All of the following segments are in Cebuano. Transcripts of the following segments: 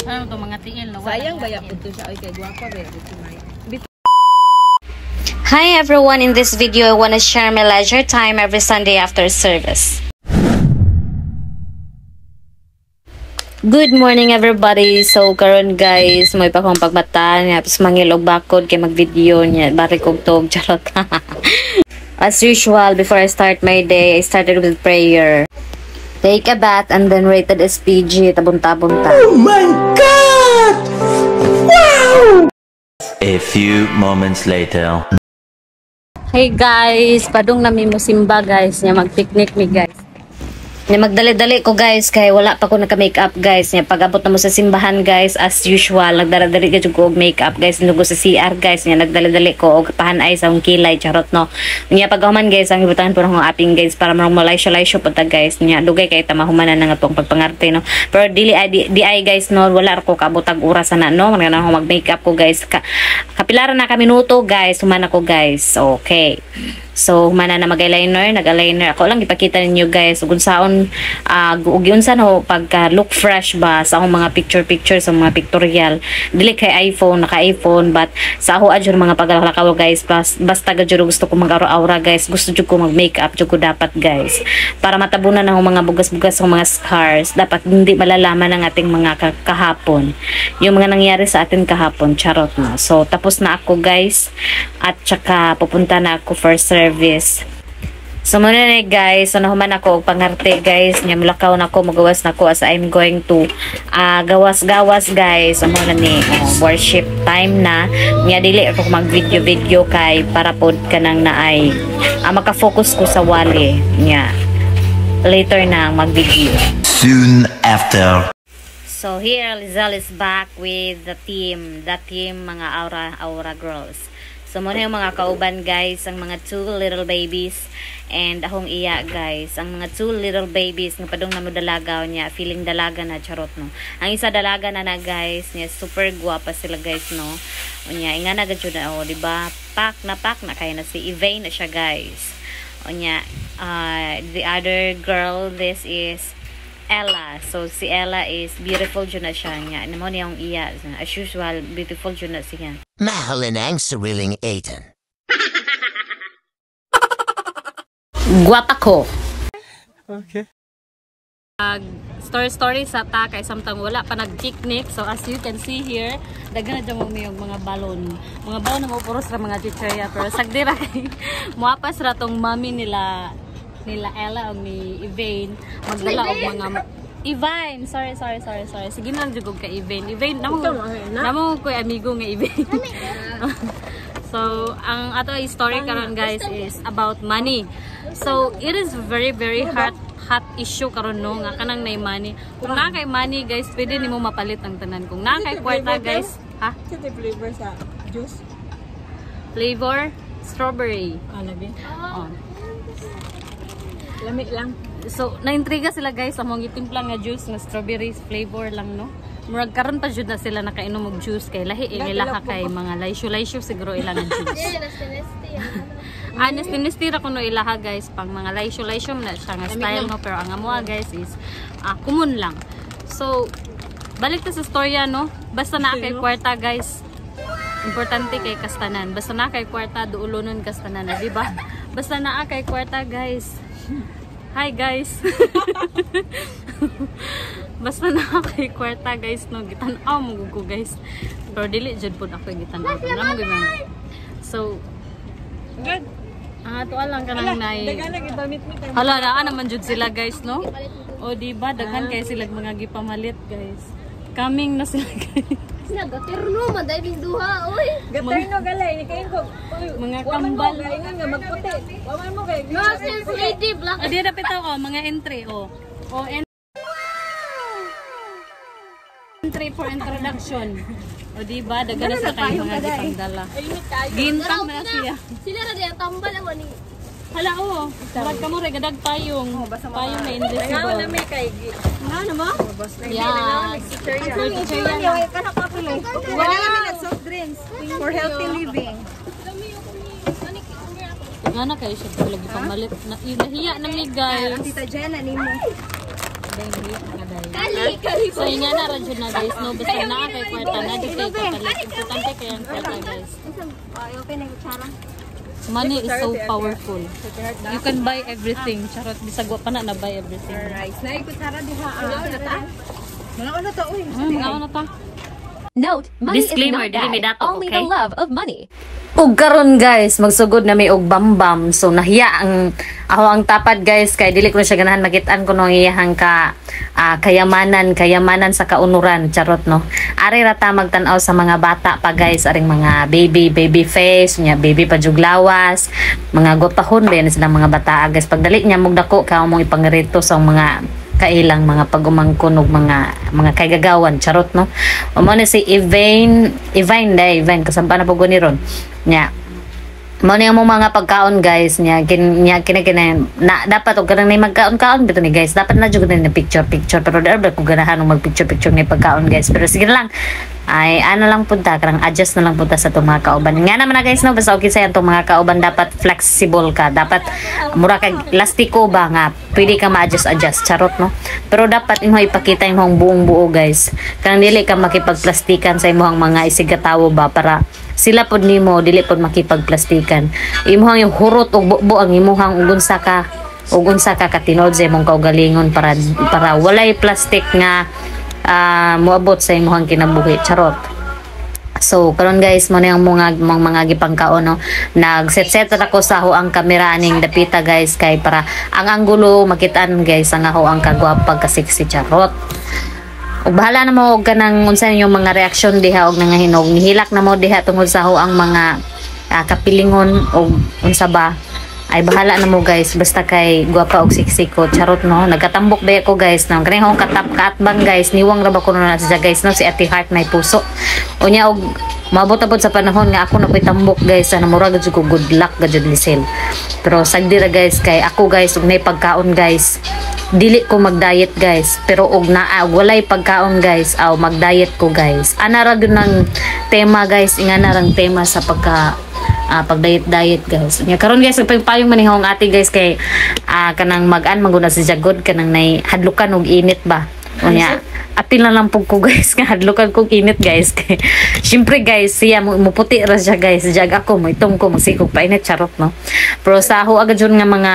Ano to mga tiil no? Sayang baya po to siya. Oy, kay gwapa ba si Maya. Hi everyone, in this video I want to share my leisure time every Sunday after service. Good morning everybody. So karon guys, may pa akong pagmata niya, tapos mangilog bakod kay mag-video niya, bari kog tog charot. As usual, before I start my day, I started with prayer. Take a bath and then rated SPG, tabon-tabon ta. Oh my God! Wow! A few moments later. Hey guys, padung nami mo simba guys, niya mag-picnic mi guys. Nya magdali-dali ko guys kay wala pa ko naka-makeup guys. Nya pag-abot na mo sa simbahan guys, as usual nagdala-dali ka jud ko og makeup guys. Nugo sa CR guys, nya nagdali-dali ko og pahanay sa akong kilay charot no. Nya pag-human guys, ang gibutangan po akong aping guys para marang malaysyo-laysyo pud ta guys. Nya dugay kay ta mahumanan na nga tong pagpangarte no. Pero dili ay di ay guys no, wala ra ko kaabot og oras ana no. Man ako mag-makeup ko guys. Kapilara na ka minuto guys, human ako guys. Okay. So, humana na mag-eyeliner, nag-eyeliner. Ako lang ipakita ninyo guys, ug unsaon ug unsa no pagka look fresh ba sa akong mga picture-picture sa mga pictorial. Dili kay iPhone, naka-iPhone, but sa ako adyo mga paglalakaw guys, basta gud gusto ko mag-aura-aura guys, gusto jud ko mag-makeup jud ko dapat guys. Para matabunan ang mga bugas-bugas ng mga scars, dapat hindi malalaman ng ating mga kahapon. Yung mga nangyari sa atin kahapon, charot no. So, tapos na ako guys, at saka pupunta na ako for service. So muna na guys, so nahuman ako og pangarte guys, nya mulakaw na ko, magawas na ko as I'm going to gawas-gawas guys. So muna ni worship time na. Nya dili ako mag video-video kay para pod kanang naay maka-focus ko sa wali. Nya later na mag-video. Soon after. So here Lizelle is back with the team mga aura girls. So muna yung mga kauban guys, ang mga two little babies and akong iya guys. Ang mga two little babies nga padung namo dalagaw niya, feeling dalaga na charot no. Ang isa dalaga na na guys, niya super guwapa sila guys no. Unya inga na gud na oh, di ba? Pak na kay na si Evane na siya guys. Unya the other girl, this is Ella. So si Ella is beautiful jud na siya niya. Namo niya ang iya, as usual beautiful jud na siya. Mahalin ang sariling Aiton. Guwapa ko. Okay. Story story sa ta kay samtang wala pa nag-picnic. So as you can see here, daghan na dyan mo yung mga balon. Mga balon na mo puros ra mga chichirya, pero sagdi ra kay muapas ra tong mami nila Ella o ni Evane magdala og mga Evine, sorry. Sige na lang jud kay Evane. Evane namo ko amigo nga Evane. So, ang ato story karon guys is about money. So, it is very very hot issue karon no nga kanang nay money. Kung naa kay money guys, pwede nimo mapalit ang tanan. Kung naa kay kwarta guys, ha? Sa flavor sa juice? Flavor strawberry. Ah, lagi. Oh. Lami lang. So, naintriga sila guys sa among gitimpla nga juice nga strawberry flavor lang no. Murag karon pa jud na sila nakainom og juice kay lahi ila kay mga laysyo-laysyo siguro ila nga juice. Honestly ra kuno ilaha guys pang mga laysyo-laysyo na siya nga style no, pero ang amoa guys is common lang. So, balik ta sa storya no. Basta naa kay kwarta guys. Importante kay kastanan. Basta naa kay kwarta duulonon kastanan, di ba? Basta naa kay kwarta guys. Hi guys. Basta na kay kwarta guys no, gitan-aw mo ko guys. Pero dili jud pud ako gitan-aw. Namo gyud. So good. Ang ato lang kanang nay. Daghan na gipamit-mit. Hala naa naman jud sila guys no. O di ba daghan kay sila mga gipamalit guys. Coming na sila guys. Nagaterno man dai duha oy. Gaterno galay ni kayo ko. Mga kambal. Waman mo nga magputi. Waman mo kay. No, since lady black. O di dapat ako mga entry oh. O entry for introduction. O di ba daghan na sa kayo mga gipangdala. Gintang na siya. Sila ra di tambal ang ani. Hala oh. Murag kamo ra gadag payong. Payong na invisible. Nga na may kay. Nga na mo? Yeah. Wala namin nag soft drinks for healthy living. Nga na kayo siya lagi pamalit. Nahiya na mi guys. Tita Jenna nimo. Day, nahiya na day. Kali, kali. So nga na ra jud na, guys, no, basta naa kay kwarta na jud kay kapalit. Importante kay ang kwarta, guys. Okay na kutsara. Money is so powerful. You can buy everything. Charot, bisag wa pa na na buy everything. Rice. Na kutsara diha. Ah, na ta. Mga ano ta uy. Mga ano ta? Note, money Disclaimer, is dili not may bad. dato, Only okay? the love of money. Ug karon, guys, magsugod na may og bambam. So nahiya ang ako ang tapad, guys, kay dili ko na siya ganahan makitaan ko nung iyahang ka kayamanan, kayamanan sa kaunuran, charot, no. Ari ra ta magtan-aw sa mga bata pa, guys, aring mga baby, baby face, nya baby pa jug lawas, mga gwapahon ba yan silang mga bata, guys. Pagdali niya mugdako ka mong ipangirito sa mga kailang mga pagumangkon og mga kaygagawan, charot, no. Mo ni si Evine, Evine day, Evine kasampa na po ni ron nya. Mao ni ang mga pagkaon, guys, niya kin niya kina kina na dapat og kanang nay magkaon-kaon bito ni, guys, dapat na jud na picture picture, pero di ba ko ganahan og mag picture picture ni pagkaon, guys. Pero sige na lang, ay ano lang punta karang adjust na lang punta sa itong mga kauban nga naman na, guys, no. Basta okay sa itong mga kauban, dapat flexible ka, dapat mura kag lastiko ba nga pwede ka ma-adjust adjust, charot, no. Pero dapat imo ipakita imong buong buo, guys, kanang dili ka makipagplastikan sa imong mga isigatawo ba, para sila pod nimo dili pod makipagplastikan. Imuhang yung hurot og bubo ang imuhang ug unsa ka katinod sa imong kaugalingon para walay plastic nga moabot sa imuhang kinabuhi, charot. So, karon, guys, mo na yung mga gipangkaon, no. Nag-set-set ako sa ang kamera aning dapita, guys, kay para ang anggulo makitaan, guys, ang ako ang kagwapa kasiksi, charot. Ug bahala na mo og kanang unsa ninyong mga reaksyon diha og nangahinog. Nihilak na mo diha tungod sa ang mga kapilingon og unsa ba, ay bahala na mo, guys, basta kay gwapa og sexy ko, charot, no. Nagkatambok ba ko, guys, no. Kani akong katap kaatbang, guys, niwang ra ba kuno na siya, guys, no, si Ate Heart may puso. Unya og maabot-abot sa panahon nga ako na ko'y tambok, guys, ana mura gud ko good luck gud lisel. Pero sagdi ra, guys, kay ako, guys, ug nay pagkaon, guys, dili ko mag-diet, guys. Pero og naa walay pagkaon, guys, aw mag-diet ko, guys. Ana ra gyud ng tema, guys, ingana rang tema sa pagka pag-diet diet, guys. Nya karon, guys, nagpayong man ang ate, guys, kay kanang mag-an maguna si Jagod kanang nay hadlukan og init ba. Unya apil na lang pug ko, guys, nga hadlukan kog init, guys, kay syempre, guys, siya mo muputi ra siya, guys, jag ako mo itom ko magsikog painit, charot, no. Pero sa ako agad jud nga mga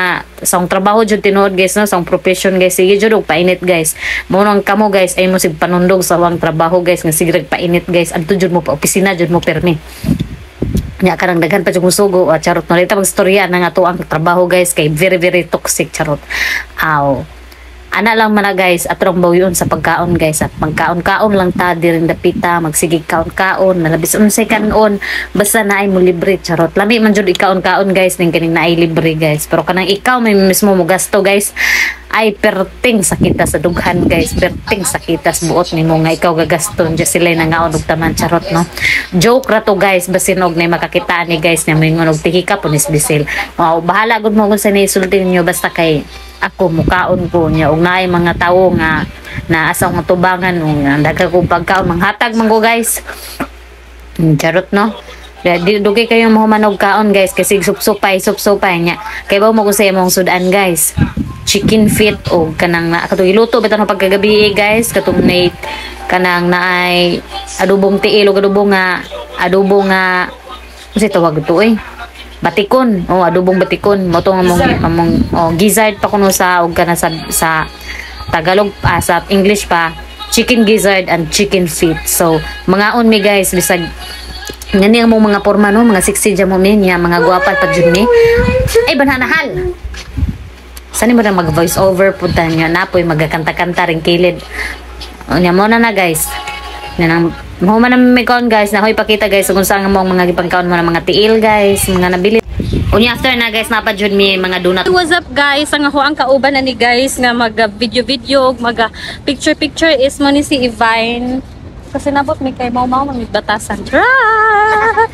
sa akong trabaho jud tinuod, guys, no, sa akong profession, guys, sige jud og painit, guys. Mo nang kamo, guys, ay mo sig panundog sa akong trabaho, guys, nga sige painit, guys, adto jud mo pa opisina jud mo permi. Nya kanang daghan pa jud musugo, charot, no. Lita magstorya na nga to ang trabaho, guys, kay very very toxic, charot. Aw. Ana lang man na, guys, atrong bawyon sa pagkaon, guys, at magkaon-kaon lang ta diring dapita, magsigig kaon-kaon, nalabis unsay kanon, basta naay mo libre, charot. Lami man jud ikaon-kaon, guys, ning kaning naay libre, guys. Pero kanang ikaw may mismo mo gasto, guys, ay perting sakita sa dughan, guys, perting sakita sa buot nimo nga ikaw gagaston diya sila nangaon og taman, charot, no. Joke ra to, guys, basin og nay makakita ni, guys, nga moingon og tiki ka punis bisil. Wow, bahala gud mo kung sa nisulti ninyo, basta kay ako mukaon ko niya og naay mga tawo nga na asa akong tubangan ug ang daghan kong pagkaon, manghatag man ko, guys. Charot, no. Di dugay kayo mahuman og kaon, guys, kasi supsupay supsupay niya kay ba mo kung sa imong sudan, guys, chicken feet o kanang na katong iluto bitaw no pagkagabi, guys, katong nay kanang naay adobong tiil o adobo nga unsay tawag to eh, batikon, oh, adobong batikon mo to nga mong among, oh, gizzard pa kuno sa og kana sa Tagalog, sa English pa, chicken gizzard and chicken feet. So mangaon mi, guys, bisag ngani ang mong mga porma, no, mga sexy dyan mo mi niya, mga gwapa pa jud mi. Ay bananahal. Sani mo na mag voice over punta niya na po'y magkakanta-kanta rin kilid. Unya mo na na, guys. Yan ang mahuman na may kaon, guys, na hoy pakita, guys, kung saan mo ang mga gipangkaon mo na mga tiil, guys, mga nabili. Unya after na, guys, napa jud mi mga donut. What's up, guys? Ang ako ang kauban na ni, guys, nga mag video video, mag picture picture is mo ni si Evine. Kasi nabot mi kay mau mau may batasan. Charot!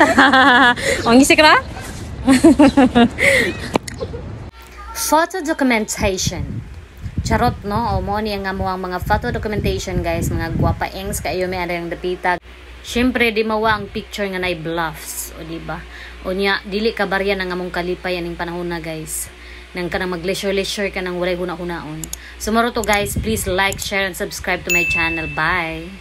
Ang isik ra? Photo documentation. Charot, no? O mo ni ang amo ang mga photo documentation, guys, mga gwapa ings kayo may ang dapita. Syempre di mawa ang picture nga nay bluffs, o di ba? O niya dili ka barya ang among kalipay aning panahon na, guys. Nang kanang mag leisure leisure ka nang walay huna-hunaon. So mao to, guys, please like, share and subscribe to my channel. Bye.